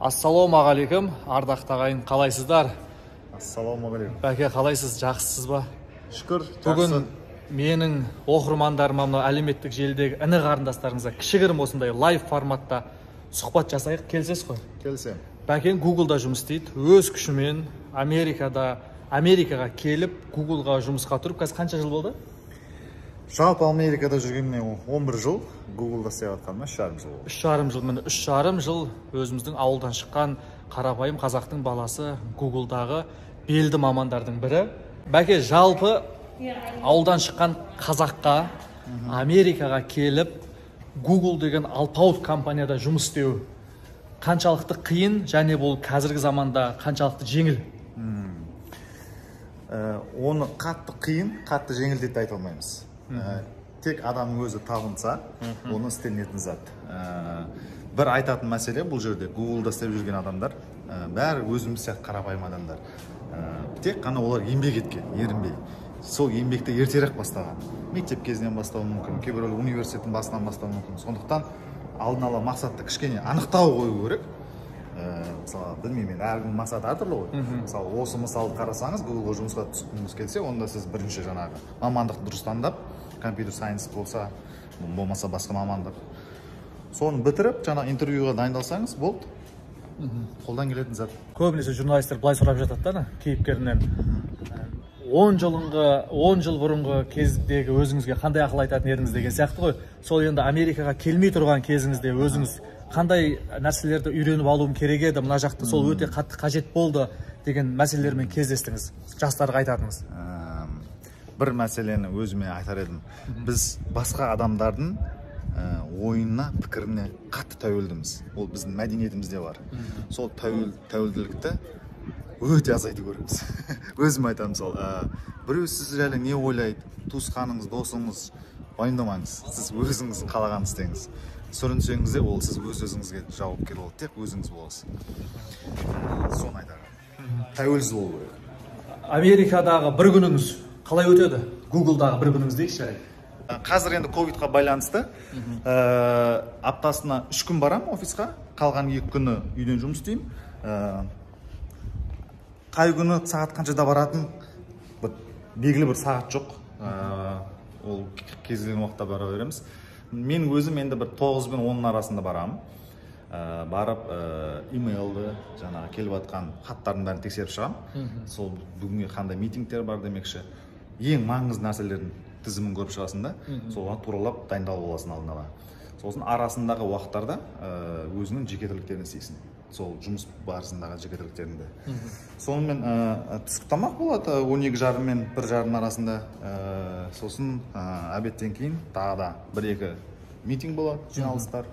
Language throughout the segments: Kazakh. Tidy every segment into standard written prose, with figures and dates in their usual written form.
Ассалаумағалейкум, ардақты ағайын, қалайсыздар? Ассалаумағалейкум. Бәке, қалайсыз, жақсысыз ба? Шүкір, Бүгін менің оқырмандарыма, мынау әлеуметтік желідегі іні қарындастарыңызға кішігірім осындай live форматта сұхбат жасайық, келісесіз ғой? Келісемін. Бәкең Гуглда жұмыс істейді, өз күшімен Америкаға келіп, Гуглға жұмысқа тұрып, қазір қанша жыл болды? Жалпы Америкада жүргеніме 11 жыл, Гуглда істеп жатқаныма 3,5 жыл болды. 3,5 жыл, міне, 3,5 жыл өзіміздің ауылдан шыққан қарапайым қазақтың баласы Гуглдағы белді мамандардың бірі. Бәке, жалпы ауылдан шыққан қазаққа Америкаға келіп, Google деген алпауыт компанияда жұмыс істеу қаншалықты қиын және бұл қазіргі заманда қаншалықты жеңіл? Оны қатты қиын, қатты жеңіл деп те айта алмаймыз. Тек адамның өзі табынса, оны істелінетін зат. Бір айтатын мәселе, бұл жерде Гуглда істеп жүрген адамдар, бәрі өзіміз сияқты қарапайым адамдар. Тек қана олар еңбек еткен, ерінбей. Сол еңбекті ертерек бастаған. Мектеп кезінен бастауы мүмкін, кейбіреулер университеттің басынан бастауы мүмкін. Сондықтан алдын ала мақсатты кішкене анықтау қою керек. Мысалы, білмеймін, әркімнің мақсаты әртүрлі ғой. Мысалы, осы мысалды қарасаңыз, Гуглға жұмысқа түскіңіз келсе, онда сіз бірінші жаңағы мамандықты дұрыс таңдап, computer science болса, болмаса басқа мамандық, соны бітіріп, жаңа интервьюға дайындалсаңыз болды, қолдан келетін зат. Көбінесе журналистер былай сұрап жатады да, ана кейіпкерінен: 10 жыл бұрынғы кездегі өзіңізге қандай ақыл айтатын едіңіз деген сияқты ғой. Сол енді Америкаға келмей тұрған кезіңізде өзіңіз қандай нәрселерді үйреніп алуым керек еді, мына жақта сол өте қатты қажет болды деген мәселелермен кездестіңіз, жастарға айтатыныңыз? Бір мәселені өзіме айтар едім. Біз басқа адамдардың ойына, пікіріне қатты тәуелдіміз. Ол біздің мәдениетімізде бар. Сол тәуелділікті өте азайту керекпіз. Өзім айтамын, сол біреу сіз жайлы не ойлайды, туысқаныңыз, досыңыз, уайымдамаңыз. Сіз өзіңіздің қалағанын істеңіз. Сүрінсеңіз де, ол сіз өз өзіңізге жауапкер болып, тек өзіңіз боласыз. Соны айтарым. Тәуелсіз болу керек. Америкадағы бір күніңіз қалай өтеді? Гуглдағы бір күніңіз дейікші, жарайды. Қазір енді ковидқа байланысты аптасына 3 күн барамын офисқа, қалған 2 күні үйден жұмыс істеймін. Қай күні сағат қаншада баратын белгілі бір сағат жоқ. Ол кез келген уақытта бара береміз. Мен өзім енді бір 9 бен 10-ның арасында барамын. Барып, имейлді, жаңағы келіп жатқан хаттардың бәрін тексеріп шығамын. Сол бүгінге қандай митингтер бар демекші. Ең маңызды нәрселердің тізімін көріп шығасың да, соған туралап дайындалып аласың алдын ала. Сосын арасындағы уақыттарда өзіңнің жеке тірліктерін істейсің. Сол жұмыс барысындағы жеке тірліктеріңді. Сонымен түскі тамақ болады, 12:30 мен 1:30 арасында. Сосын обедтен кейін тағы да 1-2 митинг болады, жиналыстар.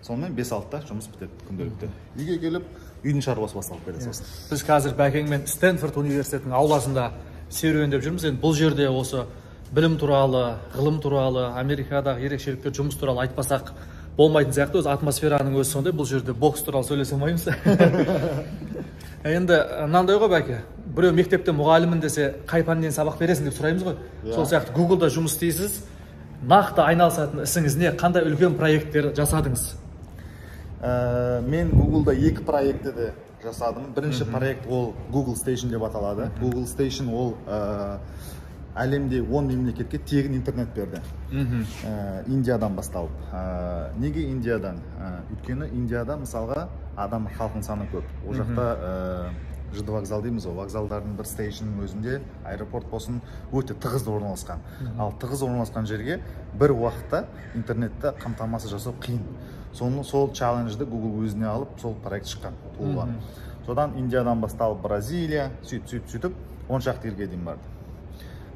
Сонымен 5-6-да жұмыс бітеді күнделікті. Үйге келіп, үйдің шаруасы басталып кетеді сосын. Біз қазір Бәкеңмен Стэнфорд университетінің ауласында серуендеп жүрміз. Енді бұл жерде осы білім туралы, ғылым туралы, Америкадағы ерекшеліктер, жұмыс туралы айтпасақ болмайтын сияқты. Өз атмосфераның өзі сондай, бұл жерде бокс туралы сөйлесе алмаймыз. Енді мынандай ғой, Бәке, біреу мектепте мұғаліммін десе, қай пәннен сабақ бересің деп сұраймыз ғой. Сол сияқты Гуглда жұмыс істейсіз, нақты айналысатын ісіңіз не, қандай үлкен проекттер жасадыңыз? Мен Гуглда 2 проектті де жасадым. Бірінші проект ол Google Station деп аталады. Google Station ол әлемде 10 мемлекетке тегін интернет берді. Индиядан басталып. Неге Индиядан? Өйткені Индияда, мысалға, адам халқының саны көп. Ол жақта ЖД вокзал дейміз ғой, вокзалдардың бір стейшнның өзінде, аэропорт болсын, өте тығыз орналасқан. Ал тығыз орналасқан жерге бір уақытта интернетті қамтамасыз жасау қиын. Соны, сол челленджді Google өзіне алып, сол проект шыққан, туылған. Содан Индиядан басталып Бразилия, сөйтіп, сөйтіп, сөйтіп, 10 шақты елге дейін барды.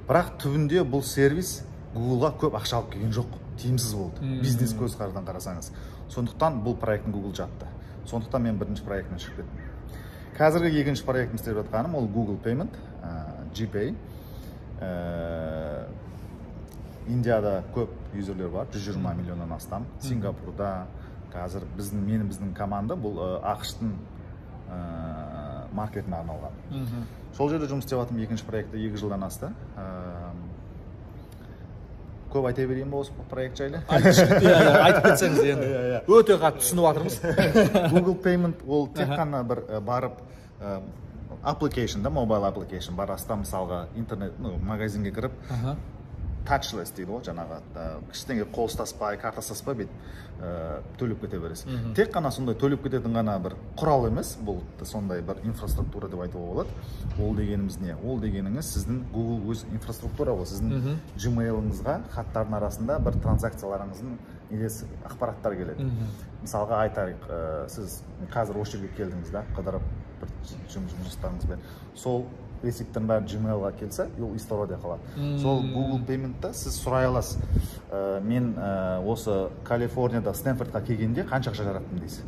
Бірақ түбінде бұл сервис Googleға көп ақша алып келген жоқ, тиімсіз болды. Бизнес көзқарастан қарасаңыз. Сондықтан бұл проектін Google жапты. Сондықтан мен бірінші проектінен шығып кеттім. Қазіргі екінші проектім істеп жатқаным ол Google Payment, GPay. Индияда көп юзерлер бар, 120 миллионнан астам. Сингапурда қазір біздің команда бұл АҚШ-тың маркетіне арналған. Сол жерде жұмыс істеп жатырмын, екінші проектте 2 жылдан асты. Көп айта берейін ба осы проект жайлы? Айтып кетсеңіз енді. Өте қатты түсініп жатырмыз. Google Payment ол тек қана бір барып application да, mobile application барасыз да, мысалға, интернет, ну, магазинге кіріп, touchless дейді ғой, жаңағы ештеңе қол ұстаспай, карта ұстаспай, бүйтіп төлеп кете бересіз. Тек қана сондай төлеп кететін ғана бір құрал емес, бұл сондай бір инфраструктура деп айтуға болады. Ол дегеніміз не? Ол дегеніңіз сіздің Google өз инфраструктура, ол сіздің Gmail-ыңызға хаттардың арасында бір транзакцияларыңыздың нелесі, ақпараттар келеді. Мысалға айтайық, сіз қазір осы жерге келдіңіз да, қыдырып бір жұмыстарыңызбен, сол receipt тің бәрі Gmail-ға келсе, ол историяда қалады. Сол Google Payment-та сіз сұрай аласыз: Мен осы Калифорнияда Стэнфордқа келгенде қанша ақша жараттым?» — дейсіз.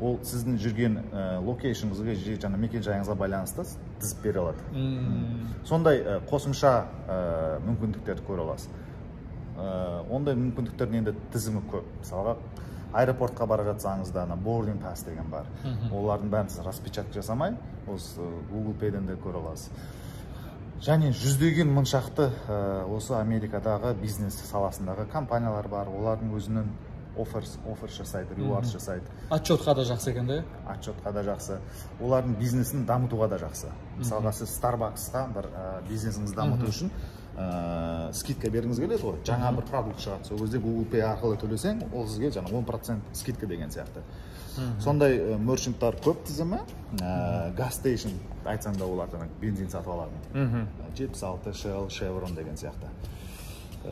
Ол сіздің жүрген location ыңызға, жаңа мекен жайыңызға байланысты тізіп бере алады. Сондай қосымша мүмкіндіктерді көре аласыз. Ондай мүмкіндіктердің енді тізімі көп. Мысалға, аэропортқа бара жатсаңыз да, ана boarding pass деген бар, олардың бәрін сіз распечатка жасамай, осы Google Payден де көре аласыз. Және жүздеген мың шақты осы Америкадағы бизнес саласындағы компаниялар бар, олардың өзінің offers жасайды, rewards жасайды. Отчет қа да жақсы екен да. Отчет қа да жақсы, олардың бизнесін дамытуға да жақсы. Мысалға, сіз Старбаксқа бір бизнесіңізді дамыту үшін скидка бергіңіз келеді ғой, жаңа бір продукт шығады, сол кезде Google Pay арқылы төлесең, ол сізге жаңа 10% скидка деген сияқты. Сондай merchant тар көп тізімі. Gas station айтсаң да болады, жаңа бензин сатып алатын 76, Shell, Chevron деген сияқты.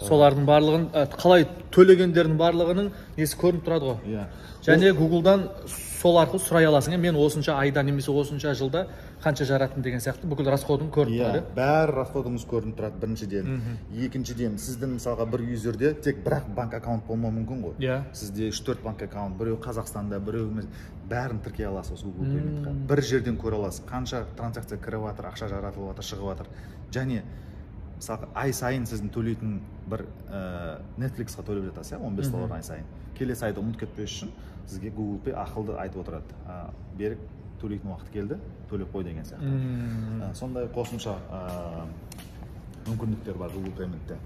Солардың барлығын қалай төлегендердің барлығының несі көрініп тұрады ғой. Иә. Және Гуглдан сол арқылы сұрай аласың, иә, мен осынша айда немесе осынша жылда қанша жараттым деген сияқты, бүкіл расход ың көрініп тұрады. Иә, бәрі расход ыңыз көрініп тұрады біріншіден. Екіншіден, сіздің, мысалға, бір user де тек бір ақ банк аккаунт болмауы мүмкін ғой. Сізде үш төрт банк аккаунт, біреу Қазақстанда, біреу емес, бәрін тіркей аласыз осы Google Payment-қа. Бір жерден көре аласыз қанша транзакция кіріп жатыр, ақша жаратылып жатыр, шығып жатыр. Және мысалға, ай сайын сіздің төлейтін бір Netflix-қа төлеп жатасыз, иә, 15 доллар ай сайын. Келесі айды ұмытып кетпес үшін сізге Google Pay ақылды айтып отырады: «Берік, төлейтін уақыт келді, төлеп қой», — деген сияқты. Сондай қосымша мүмкіндіктер бар Google Payment-те.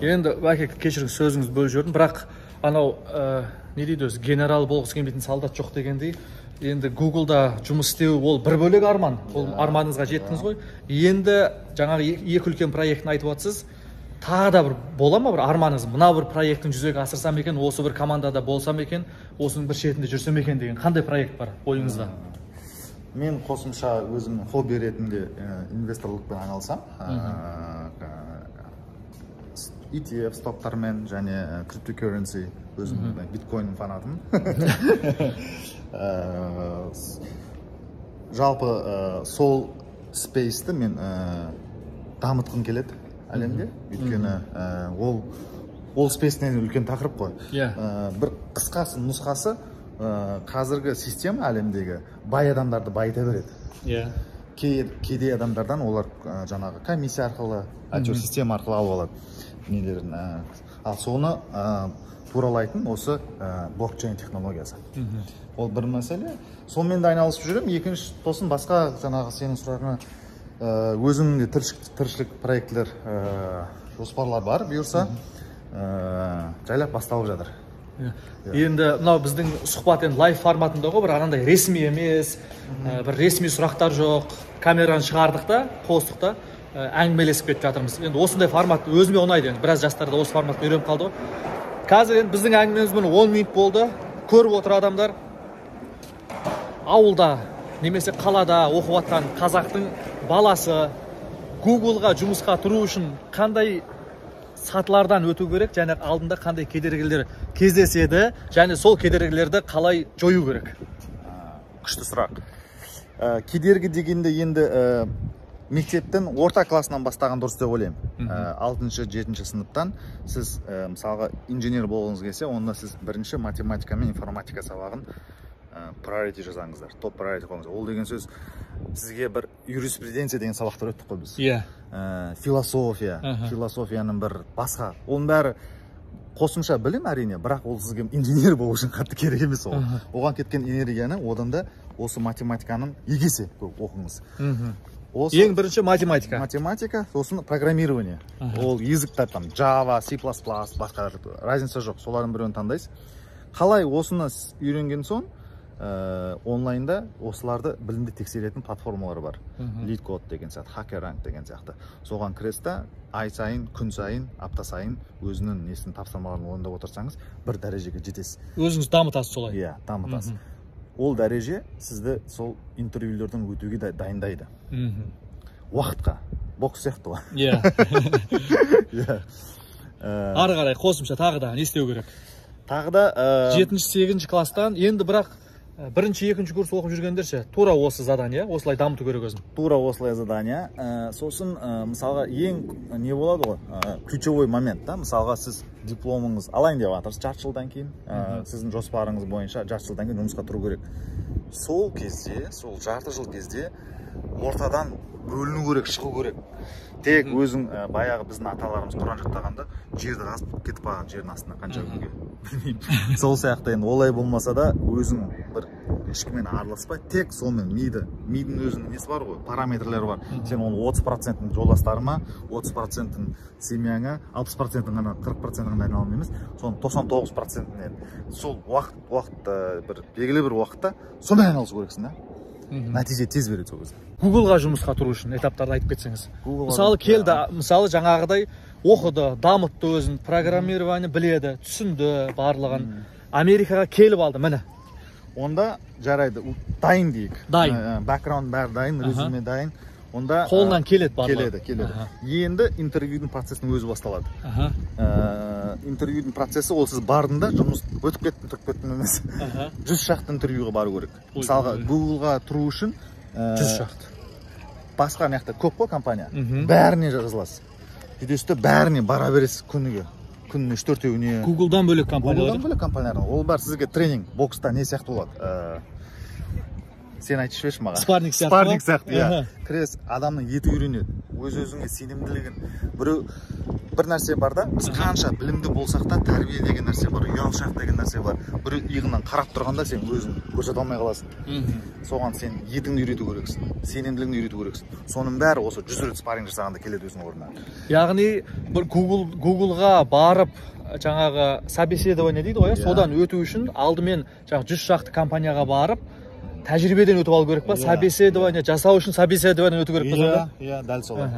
Енді, бәке, кешіріңіз, сөзіңізді бөліп жібердім, бірақ анау не дейді өзі, генерал болғысы келмейтін солдат жоқ дегендей, енді Гуглда жұмыс істеу ол бір бөлек арман, ол арманыңызға жеттіңіз ғой. Енді жаңағы екі үлкен проектін айтып жатсыз, тағы да бір бола ма бір арманыңыз, мына бір проектін жүзеге асырсам екен, осы бір командада болсам екен, осының бір шетінде жүрсем екен деген қандай проект бар ойыңызда? Мен қосымша өзімнің хобби ретінде инвесторлықпен айналысамын. ETF stock тармен және cryptocurrency, өзім биткоин фанатымын. Жалпы сол space ті мен дамытқым келеді әлемде, өйткені ол space үлкен тақырып қой. Бір қысқасы, нұсқасы, қазіргі система әлемдегі бай адамдарды байыта береді. Кедей адамдардан олар жаңағы комиссия арқылы, әйтеуір система арқылы алып алады нелерін. Ал соны туралайтын осы блокчейн технологиясы. Ол бір мәселе, сонымен де айналысып жүремін. Екінші, тосын басқа жаңағы сенің сұрағыңа, өзімнің де тіршілік проектілер, жоспарлар бар, бұйырса, жайлап басталып жатыр. Енді мынау біздің сұхбат енді live форматында ғой, бір анандай ресми емес, бір ресми сұрақтар жоқ, камераны шығардық та, қостық та, әңгімелесіп кетіп жатырмыз. Енді осындай формат өзіме ұнайды, енді біраз жастар да осы форматқа үйреніп қалды ғой. Қазір енді біздің әңгімеміз міне 10 минут болды, көріп отыр адамдар. Ауылда немесе қалада оқып жатқан қазақтың баласы Гуглға жұмысқа тұру үшін қандай сатылардан өту керек және алдында қандай кедергілер кездеседі және сол кедергілерді қалай жою керек? Күшті сұрақ. Кедергі дегенде енді мектептің орта классынан бастаған дұрыс деп ойлаймын. Алтыншы, жетінші сыныптан сіз мысалға, инженер болғыңыз келсе, онда сіз бірінші математика мен информатика сабағын priority жазаңыздар, топ priority қойыңыздар. Ол деген сөз, сізге бір юриспруденция деген сабақтар өттік қой біз. Философия, философияның бір басқа, оның бәрі қосымша білім, әрине, бірақ ол сізге инженер болу үшін қатты керек емес. Ол оған кеткен энергияны одан да осы математиканың екі есе көп оқыңыз. Ең бірінші математика. Математика, сосын программирование. Ол языктар там Java, C++, басқа разница жоқ. Солардың біреуін таңдайсыз. Қалай осыны үйренген соң, онлайнда осыларды білімді тексеретін платформалар бар. LeetCode деген сияқты, HackerRank деген сияқты. Соған кіресіз да, ай сайын, күн сайын, апта сайын өзінің несін, тапсырмаларын орындап отырсаңыз, бір дәрежеге жетесіз. Өзіңіз дамытасыз солай. Иә, дамытасыз. Ол дәреже сізді сол интервьюлерден өтуге дайындайды. Уақытқа, бокс сияқты ғой. Иә. Иә. Ары қарай қосымша тағы да не істеу керек? Тағы да 7-ші, 8-ші класстан енді, бірақ бірінші, екінші курс оқып жүргендер ше, тура осы задание, осылай дамыту керек өзін. Тура осылай задание. Сосын мысалға, ең не болады ғой, ключевой момент та, мысалға, сіз дипломыңыз алайын деп жатырсыз жарты жылдан кейін, сіздің жоспарыңыз бойынша жарты жылдан кейін жұмысқа тұру керек. Сол кезде, сол жарты жыл кезде ортадан бөліну керек, шығу керек. Тек өзің, баяғы біздің аталарымыз Құран жаттағанда жерді қазып кетіп қалған, жердің астына қанша күнге, білмеймін. Сол сияқты енді олай болмаса да, өзің бір ешкіммен араласпай, тек сонымен мидың өзінің несі бар ғой, параметрлері бар. Сен оның 30%-ін жолдастарыма, 30%-ін семьяңа, 60%-ін ғана, 40%-ін ғана айналым емес, соның 99%-ін сол уақыт, бір белгілі бір уақытта сонымен айналысу керексің да. Нәтиже тез береді сол кезде. Гуглға жұмысқа тұру үшін этаптарды айтып кетсеңіз. Гуглға Мысалы, келді, мысалы, жаңағыдай оқыды, дамытты өзін, программирование біледі, түсінді барлығын. Америкаға келіп алды, міне. Онда жарайды, дайын дейік. Дайын. Бэкграунд бәрі дайын, резюме дайын. Онда Қолынан келеді барлығы. Келеді, келеді. Енді интервьюдің процесінің өзі басталады. Интервьюдің процесі ол сіз бардың да, жұмыс өтіп кеттім, тұрып кеттім емес. 100 шақты интервьюға бару керек. Мысалға, Гуглға тұру үшін, 100 шақты. Басқа мына жақта көп қой компания. Бәріне жазыласыз. Сөйтесіз де, бәріне бара бересіз күніге. Күніне үш төртеуіне. Гуглдан бөлек компаниялар. Гуглдан бөлек компаниялар. Ол бәрі сізге тренинг, бокста не сияқты болады. Сен айтып жіберші маған. Спарринг сияқты Спарринг ма? сияқты, иә. Кіресіз, адамның еті үйренеді. Өз өзіңе сенімділігін. Біреу бір нәрсе бар да, біз қанша білімді болсақ та, тәрбие деген нәрсе бар, ұялшақ деген нәрсе бар. Біреу иығынан қарап тұрғанда сен өзің көрсете алмай қаласың. Соған сен етіңді үйрету керексің, сенімділігіңді үйрету керексің. Соның бәрі осы 100 рет спарринг жасағанда келеді өзінің орнына. Яғни бір Гуглға барып жаңағы собеседование дейді ғой, иә? Иә. Содан өту үшін алдымен жаңағы 100 шақты компанияға барып тәжірибеден өтіп алу керек па? Иә. Собеседование жасау үшін собеседование өту керек па сонда? Иә, дәл солай.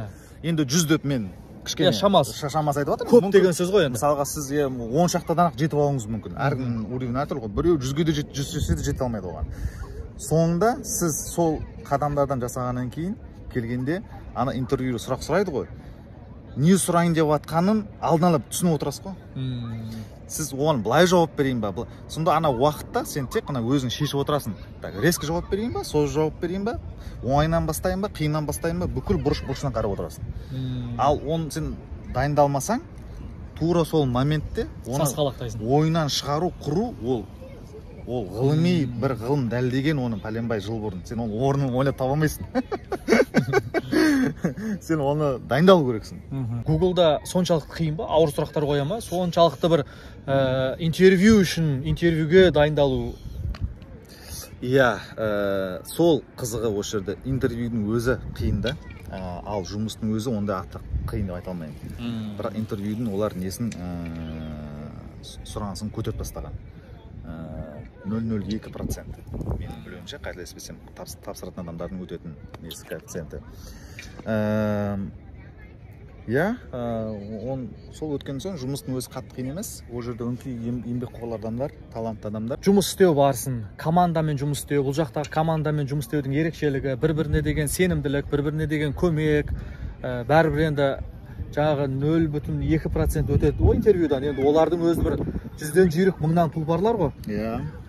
Енді 100 деп мен кішкене Иә, шамасы. Шамасы айтып жатырмын. Көп Мүмкін деген сөз ғой енді. Мысалға, сіз, иә, 10 шақтыдан-ақ жетіп алуыңыз мүмкін. Әркімнің уровені әртүрлі ғой. Біреу 100-ге де 100 жетсе де жете алмайды оған. Соңында сіз сол қадамдардан жасағаннан кейін келгенде ана интервьюде сұрақ сұрайды ғой. Не сұрайын деп жатқанын алдын ала түсініп отырасыз ғой. Сіз оған былай жауап берейін ба? Сонда ана уақытта сен тек қана өзің шешіп отырасың. Так, резко жауап берейін ба, созып жауап берейін ба, оңайынан бастайын ба, қиыннан бастайын ба, бүкіл бұрыш-бұрышынан қарап отырасың. Ал оны сен дайындалмасаң, тура сол моментте оны Сасқалақтайсың. ойынан шығару, құру, ол ғылыми бір ғылым дәлелдеген оны пәленбай жыл бұрын. Сен оның орнын ойлап таба алмайсың. Сен оны дайындалу керексің. Гуглда соншалықты қиын ба? Ауыр сұрақтар қоя ма? Соншалықты бір интервью үшін интервьюге дайындалу? Иә, сол қызығы осы жерде интервьюдің өзі қиын да. Ал жұмыстың өзі ондай артық қиын деп айта алмаймын. Бірақ интервьюдің олар несін, сұранысын көтеріп тастаған. Нөл нөл екі процент. Менің білуімше, қателеспесем, тапсыратын адамдардың өтетін несі коэффициенті. Иә, он сол өткен соң жұмыстың өзі қатты қиын емес. Ол жерде өңкей еңбекқор адамдар, талантты адамдар. Жұмыс істеу барысын, командамен жұмыс істеу, бұл жақтағы командамен жұмыс істеудің ерекшелігі, бір-біріне деген сенімділік, бір-біріне деген көмек, бәрібір енді жаңағы нөл бүтін екі процент өтеді ғой интервьюдан. Енді олардың өзі бір жүзден жүйрік, мыңнан тұлпарлар ғой.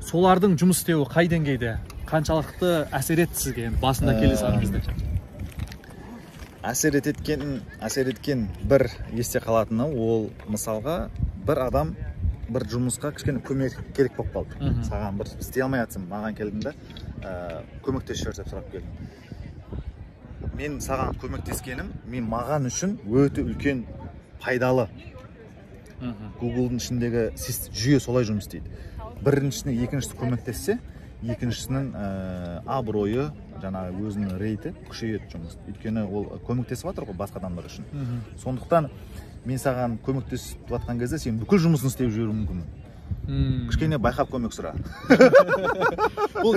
Солардың жұмыс істеуі қай деңгейде? Қаншалықты әсер етті сізге енді басында келе салған кезде? Әсер еткен бір есте қалатыны ол, мысалға, бір адам бір жұмысқа кішкене көмек керек болып қалды. Саған бір істей алмай жатсың, маған келдің да, көмектесіп жібер деп сұрап келдің. Мен саған көмектескенім, мен маған үшін өте үлкен пайдалы. Гуглдың ішіндегі жүйе солай жұмыс істейді. Біріншісіне екіншісі көмектессе, Екіншісінің абыройы, жаңағы өзінің рейті күшейеді жұмыс. Өйткені ол көмектесіп жатыр ғой басқа адамдар үшін. Сондықтан мен саған көмектесіп жатқан кезде сен бүкіл жұмысын істеп жіберуің мүмкін. Кішкене байқап көмек сұра. Бұл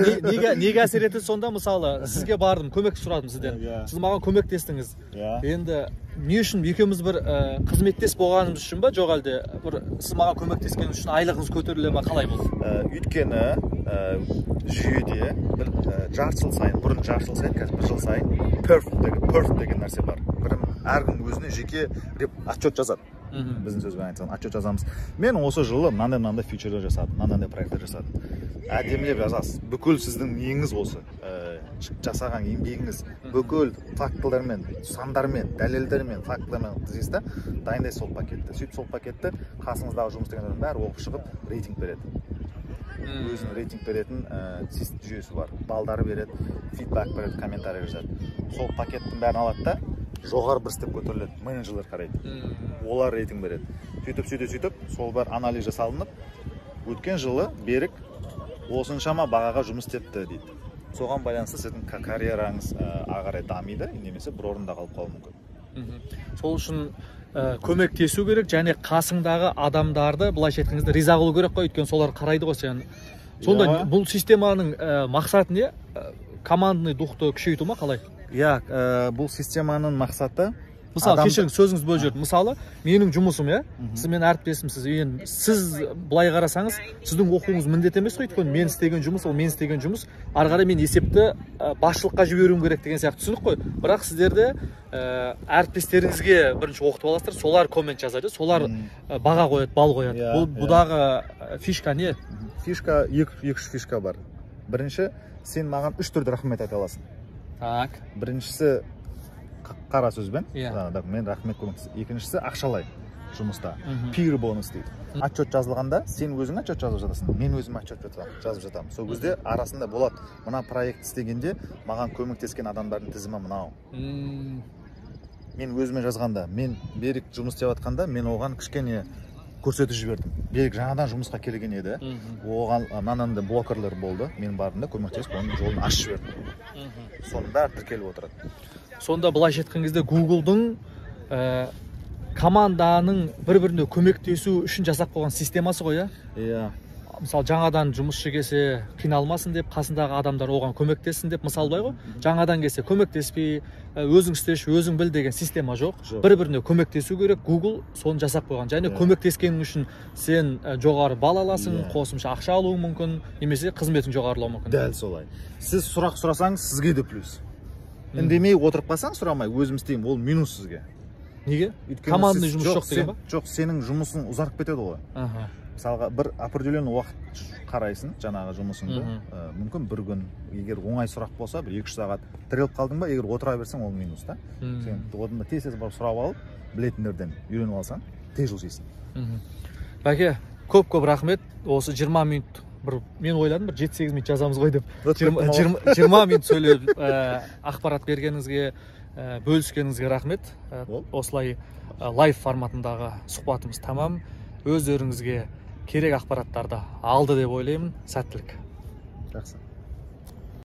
неге әсер етеді сонда? Мысалы, сізге бардым, көмек сұрадым сізден. Сіз маған көмектестіңіз. Енді не үшін екеуміз бір қызметтес болғанымыз үшін ба, жоқ әлде бір сіз маған көмектескеніңіз үшін айлығыңыз көтеріле ма, қалай болды? Өйткені жүйеде бір жарты жыл сайын, бұрын жарты жыл сайын, қазір бір жыл сайын perf деген нәрсе бар. Бір әркім өзіне жеке отчет жазады. Біздің сөзбен айтсақ, отчет жазамыз. Мен осы жылы мынандай фичерлер жасадым, мынандай проекттер жасадым. Әдемілеп жазасыз. Бүкіл сіздің неңіз осы, жасаған еңбегіңіз, бүкіл фактылармен, сандармен, дәлелдермен, фактылармен тізесіз да, дайындайсыз сол пакетті. Сөйтіп сол пакетті қасыңыздағы жұмыс істеген адамдар бәрі оқып шығып, рейтинг береді. Өзінің рейтинг беретін жүйесі бар. Балдары береді, фидбак береді, комментарий жазады. Сол пакеттің бәрін алады да, жоғары бір степ көтеріледі, менеджерлер қарайды. Олар рейтинг береді. Сөйтіп, сол бәрі анализ жасалынып, өткен жылы Берік осыншама бағаға жұмыс істепті дейді. Соған байланысты сіздің карьераңыз ары қарай дамиды, немесе бір орында қалып қалуы мүмкін. Сол үшін көмектесу керек және қасыңдағы адамдарды былайша айтқан кезде риза қылу керек қой, өйткені солар қарайды ғой сені. Сонда бұл системаның мақсаты не? Командный духты күшейту ма, қалай? Иә, бұл системаның мақсаты, мысалы, кешіріңіз, сөзіңізді бөліп жібердім. Мысалы, менің жұмысым, иә, сіз менің әріптесімсіз. Енді сіз былай қарасаңыз, сіздің оқуыңыз міндет емес қой, өйткені мен істеген жұмыс, ол мен істеген жұмыс. Ары қарай мен есепті басшылыққа жіберуім керек деген сияқты түсінік қой. Бірақ сіздерде әріптестеріңізге бірінші оқытып аласыздар, солар коммент жазады, солар баға қояды, балл қояды. Бұл бұдағы фишка не? Фишка, екі-үш фишка бар. Бірінші, сен маған үш түрде рахмет айта аласың. Так. Біріншісі қара сөзбен, мен рахмет көмектес. Екіншісі ақшалай жұмыста. Peer бонус дейді. Отчет жазылғанда сен өзің отчет жазып жатасың, мен өзім отчет жазып жатамын. Сол кезде арасында болады. Мына проект істегенде маған көмектескен адамдардың тізімі мынау. Мен өзіме жазғанда, мен Берік жұмыс істеп жатқанда, мен оған кішкене көрсетіп жібердім. Берік жаңадан жұмысқа келген еді. Оған мынандай блокерлер болды. Мен бардым да көмектесіп, оның жолын ашып жібердім. Соның бәрі тіркеліп отырады. Сонда былайша айтқан кезде Google'дың команданың бір-біріне көмектесу үшін жасап қойған системасы ғой, иә? Иә. Мысалы, жаңадан жұмысшы келсе қиналмасын деп, қасындағы адамдар оған көмектессін деп, мысалы былай ғой, жаңадан келсе көмектеспей, өзің істеші, өзің біл деген система жоқ. Бір-біріне көмектесу керек, Google соны жасап қойған. Және көмектескенің үшін сен жоғары балл аласың, қосымша ақша алуың мүмкін, немесе қызметің жоғарылауы мүмкін. Дәл солай. Сіз сұрақ сұрасаңыз, сізге де плюс. Үндемей отырып қалсаң, сұрамай, өзім істеймін, ол минус сізге. Неге? Өйткені Командный жұмыс жоқ деген ба? Жоқ, сенің жұмысың ұзарып кетеді ғой. Мысалға, бір определенный уақыт қарайсың, жаңағы жұмысыңды. Мүмкін бір күн, егер оңай сұрақ болса, бір екі-үш сағат тіреліп қалдың ба, егер отыра берсең, ол минус та. Сен одан да тез-тез барып сұрап алып, білетіндерден үйреніп алсаң, тез жылжисың. Бәке, көп-көп рахмет. Осы 20 минут, бір, мен ойладым, бір жеті-сегіз минут жазамыз ғой деп. Өтіп кеттім ау. 20 минут сөйлеп, ақпарат бергеніңізге, бөліскеніңізге рахмет. Осылай лайв форматындағы сұхбатымыз тамам. Өздеріңізге керек ақпараттарды алды деп ойлаймын. Сәттілік. Жақсы.